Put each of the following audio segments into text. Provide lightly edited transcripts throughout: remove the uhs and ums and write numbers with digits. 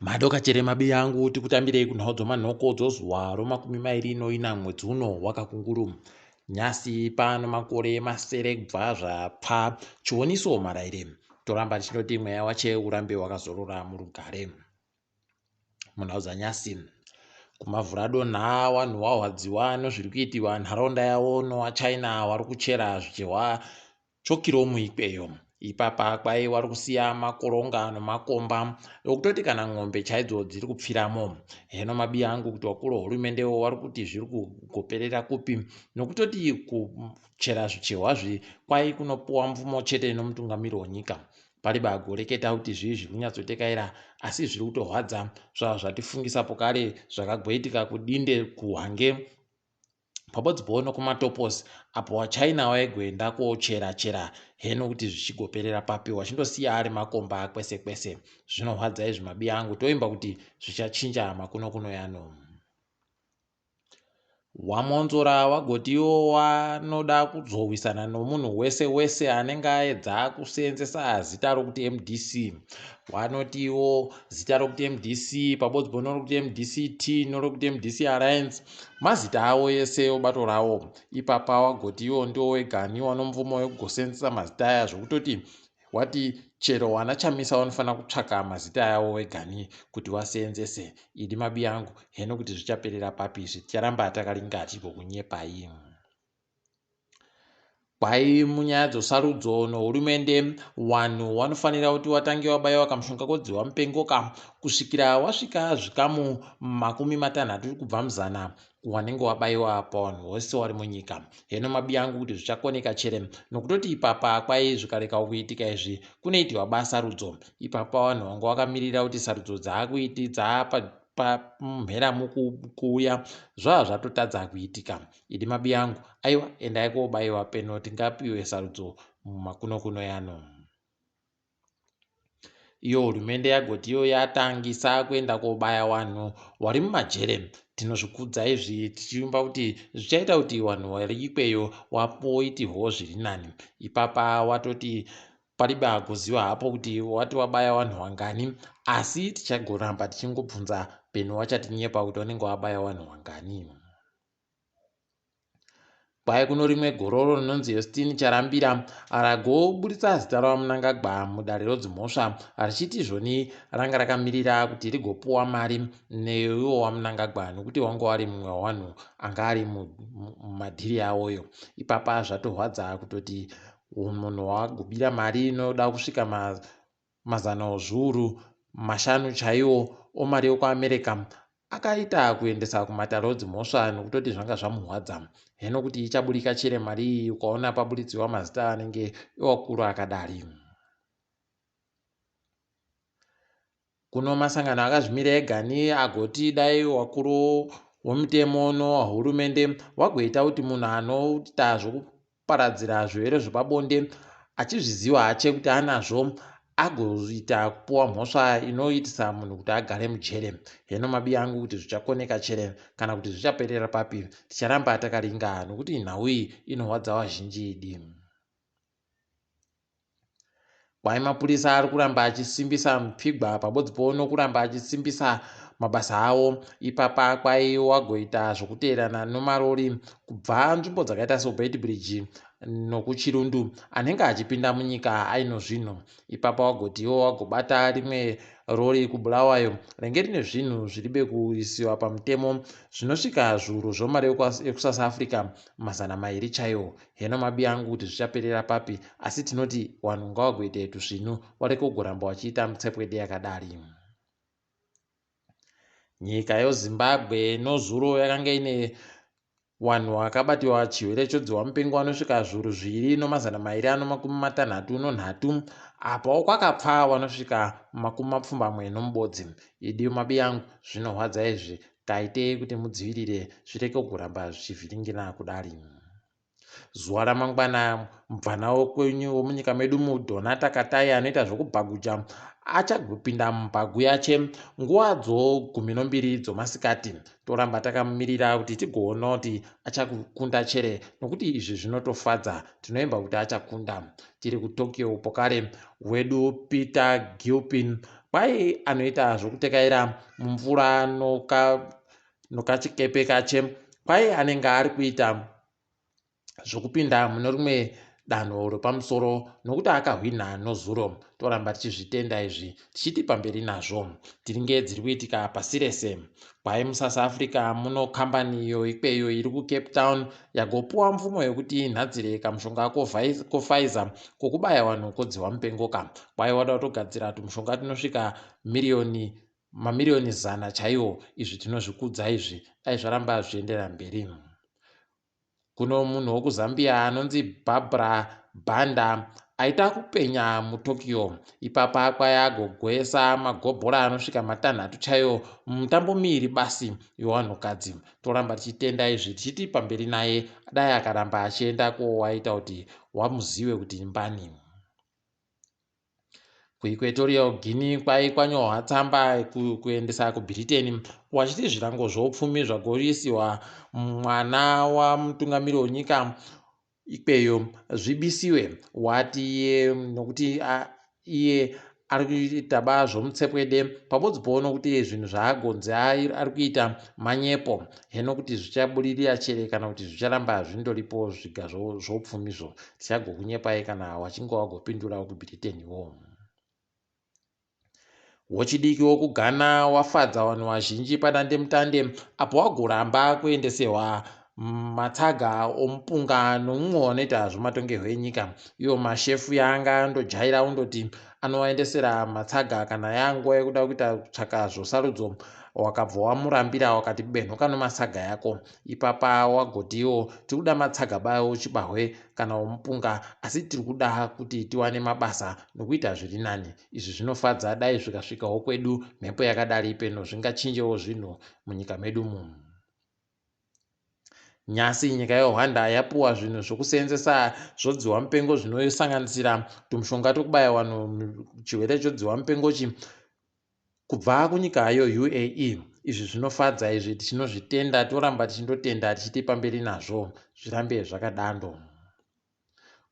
Madoka chere mabiya angu tikutambirei kunhau dzomanhoko dzozuva romakumi mairi noina mwedzi uno wakakunguru. Nyasi pano makore masere kubva zvapfa chioniso maraire. Toramba tichinoti mweya wache urambe wakazorora murugare. Munhau dzanyasi kumavhuradonha wanhu wahwadziwa nozviri kuitiwa nharaunda yavo nowachina wari kuchera zvichehwa chokiromu ikweyo. Ipapa kwai wari kusiya makoronga nomakomba okutoti kana n'ombe chaidzo dziri kupfiramo. Heno mabiya angu kuti wakuru wehurumendewo wari kuti zviri kugoperera kupi nokutoti kuchera zvichehwa zvi kwai kunopuwa mvumo chete nomutungamiri wenyika. Pari bagoreketa kuti zvii zviri kunyatsotekaira asi zviri kutorwadza zvava zvatifungisa pokare zvakagoitika kudinde kuhwange pabodzipowo nokumatopos apo wachina waigoenda kochera chera heno kuti zvichigoperera papi wachindosiya ari makomba kwese kwese. Zvinorwadza izvi mabiya angu toimba kuti zvichachinja makuno kuno yano. WaMwonzora wagoti iwo wanoda kuzorwisana nomunhu wese wese anenge aedza kuseenzesa zita rokuti mdc. Wanoti iwo zita rokuti mdc pabodzipo norokuti mdct norokuti mdc Alliance mazita avo ese obato rawo. Ipapa wagoti iwo ndiwo wegani wanomvumo yekugoseenzesa mazita aya zvokutoti Wati chero wana Chamisa wanofanira kutsvaka mazita avo vegani kuti waseenzese. Idi mabiyangu heno kuti zvichaperera papi izvi ticharamba takaringa tigokunyepai. Kwai munyaya dzosarudzo nohurumende wanhu wanofanira kuti watange wabaiwa kamushonga kodzihwa mupengo ka kusvikira wasvika zvikamu 60 kubva muzana wanenge wabaiwa pawanhu wose wari munyika. Heno mabiyangu kuti zvichakoneka chere nokutoti ipapa kwai zvikareka kuitika izvi kunoitiwa ba sarudzo. Ipapa wanhu wanga wakamirira kuti sarudzo dzaakuiti dzaapamhera mukuuya zvava zvatotadza kuitika. Idi mabiyangu aiwa endai kobaiwa peno tingapiwe sarudzo mumakuno kuno yano. Iyo hurumende yagoti iyo yatangisa kuenda kobaya wanhu wari mumajere. Tinozvikudza izvi tichivimba kuti zvichaita kuti wanhu wari ikweyo wapoitirwawo zviri nani. Ipapa watoti paribe agoziva hapo kuti wati wabaya wanhu wangani asi tichagoramba tichingobvunza peno wachatinyepa kuti wanenge wabaya wanhu wangani. Kwai kuno rimwe gororo rinonzi Yostini Charambira ragoburitsa zita raVaMnangagwa mudare rodzimhosva richiti izvoni ranga rakamirira kuti rigopuwa mari neiwo waMnangagwa nekuti wanga wari mumwe wavanhu anga ari mumadhiri awoyo. Ipapa zvatorwadza kutoti munhu wagobira mari inoda kusvika mazana ozviuru mashanu chaiwo omari yokuAmerica akaita kuendesa kumatare odzimhosva nokutoti zvanga zvamuhwadza. Heno kuti ichaburika chere mari iyi ukaona paburitsiwa mazita anenge ewakuru akadari. Kuno masangano akazvimira egani agoti dai wakuru wemutemo nowahurumende wagoita kuti munhu anoita zvekuparadzira zvirwere zvepabonde achizviziva hache kuti anazvo agoita kupuwa mhosva inoitisa munhu kuti agare mujere. Heno mabiya angu kuti zvichakoneka chere kana kuti zvichaperera papi ticharamba takaringa nokuti nhau iyi inohwadza vazhinji idi. Kwai mapurisa ari kuramba achisimbisa mupfigwa pabodzipo nokuramba achisimbisa mabasa awo ipapa kwai wagoita zvokuteerana nomarori kubva nzvimbo dzakaita seBeitbridge nokuChirundu anenge achipinda munyika aino zvinhu. Ipapa wagoti iwo wagobata rimwe rori kuBulawayo renge rine zvinhu zviribe kuisiwa pamutemo zvinosvika zviuru zvomari yekuSouth Africa 200 chaiwo. Heno mabi angu kuti zvichaperera papi asi tinoti wanhu ngawagoite tusvinu wareke kugoramba wachiita mutsepwede yakadari. Nyika yoZimbabwe nozuro yakanga ine wanhu wakabatiwa chirwere chodzihwa mupengo wanosvika zviuru zviviri nomazana mairi ano makumi matanhatu nonhatu apawo kwakapfa wanosvika 80 nomubodzi. Idi mabi angu zvinohwadza izvi kaitei kuti mudzivirire zvireke kugoramba zvichivhiringina kudari. Zuva ramangwana mubvana wekwenyu wemunyika medu muDonata Katai anoita zvokubhaguja achapinda mubhagu yache nguva dzogumi nombiri dzomasikati. Toramba takamumirira kuti tigoona kuti achakunda chere nokuti izvi zvinotofadza. Tinoimba kuti achakunda. Tiri kuTokyo pokare wedu Peter Gilpin Kwai anoita zvokutekaira mumvura nokachikepe kache, kwai anenge ari kuita zvokupinda mune rimwe danho repamusoro nokuti akahwinha nozuro. Toramba tichizvitenda izvi tichiti pamberi nazvo. Tiringe dziri kuitika pasi rese. Kwai muSouth Africa muno kambani iyo ikweyo iri kuCape Town yagopuwa mvumo yekuti inhadzire kamushonga koPfizer kokubaya vanhu kodzihwa mupengo ka. Kwai wada kutogadzira tumushonga tunosvika miriyoni mamiriyoni 100 chaiwo. Izvi tinozvikudza izvi, dai zvaramba zvichienderera mberi. Kuno munhu wekuZambia anonzi Barbara Banda aita kupenya muTokyo. Ipapa kwai agogwesa magobhora anosvika matanhatu chaiwo mumutambo miiri basi yevanhukadzi. Toramba tichitenda izvi tichiti pamberi naye, dai akaramba achiendako waita kuti wamuzive kuti mbani. KuEquatorial Guinea kwai kwanyorwa tsamba kuendesa kuBritain wachiti zvirango zvoupfumi zvagoisiwa mwana wamutungamiri wenyika ikweyo zvibisiwe. Wati iye nokuti iye ari kuita ba zvomutsepwede pabodzipowo nokuti zvinhu zvaagonzi ari kuita manyepo heno kuti zvichabudirira chere kana kuti zvicharamba zvindoripo zviga zvoupfumizvo. Tichagokunyepai kana wachinge wagopindura kuBritainwo. Wechidiki wokuGhana wafadza vanhu vazhinji padandemutande apo wagoramba kuendeserwa matsaga omupunga nomumwe wanoita zvematongerwo enyika. Iwo mashefu yaanga andojaira undoti anovaendesera matsaga kana yanguva yekuda kuita kutsvaka zvosarudzo, wakabva wamurambira wakati benhuka nomatsaga yako. Ipapa wagotiwo tiri kuda matsaga bayo chibahwe kana omupunga, asi tiri kuda kuti tiwane mabasa nokuita zviri nani. Izvi zvinofadza, dai zvikasvikawo kwedu mhepo yakadari peno zvingachinjewo zvinhu munyika medu mumu. Nyasi nyika yeRwanda yapuwa zvinhu zvokuseenzesa zvodziwa mupengo zvinosanganisira tumushonga twekubaya vanhu chirwere chodziwa mupengochi kubva kunyika yeUAE. Izvi zvinofadza izvi, tichinozvitenda, toramba tichindotenda tichiti pamberi nazvo, zvirambe zvakadando.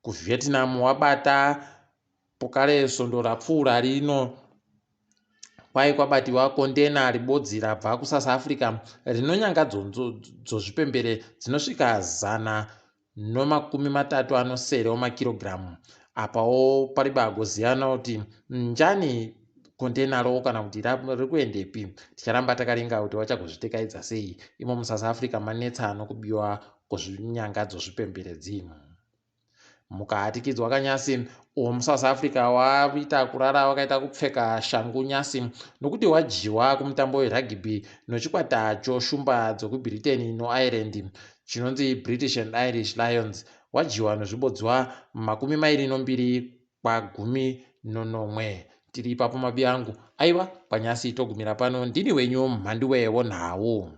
KuVietnam wabata pokare svondo rapfuura rino kwai kwabatiwa kondena ribodzi rabva kuSouth Africa rinonyanga dzozvipembere dzinosvika 137 omakirogiramu. Apawo pariba agoziyana kuti njani kondenaro kana kuti riri kuendepi. Ticharamba takaringa kuti vachagozvitekaidza sei imo muSouth Africa manetsa nokubiwa kwozvinyanga dzozvipembere dzino. Mukahatikidzwa kanyasi uwo muSouth Africa waita kurara wakaita kupfeka shangu nyasi nokuti wadyiwa kumutambo werugby nochikwata choshumba dzekuBritain noIreland chinonzi British and Irish Lions. Wadyiwa nozvibodzwa 22 kwa17. Tiri ipapo mabi angu, aiwa kwanyasi togumira pano. Ndini wenyu mhanduwe wonhau.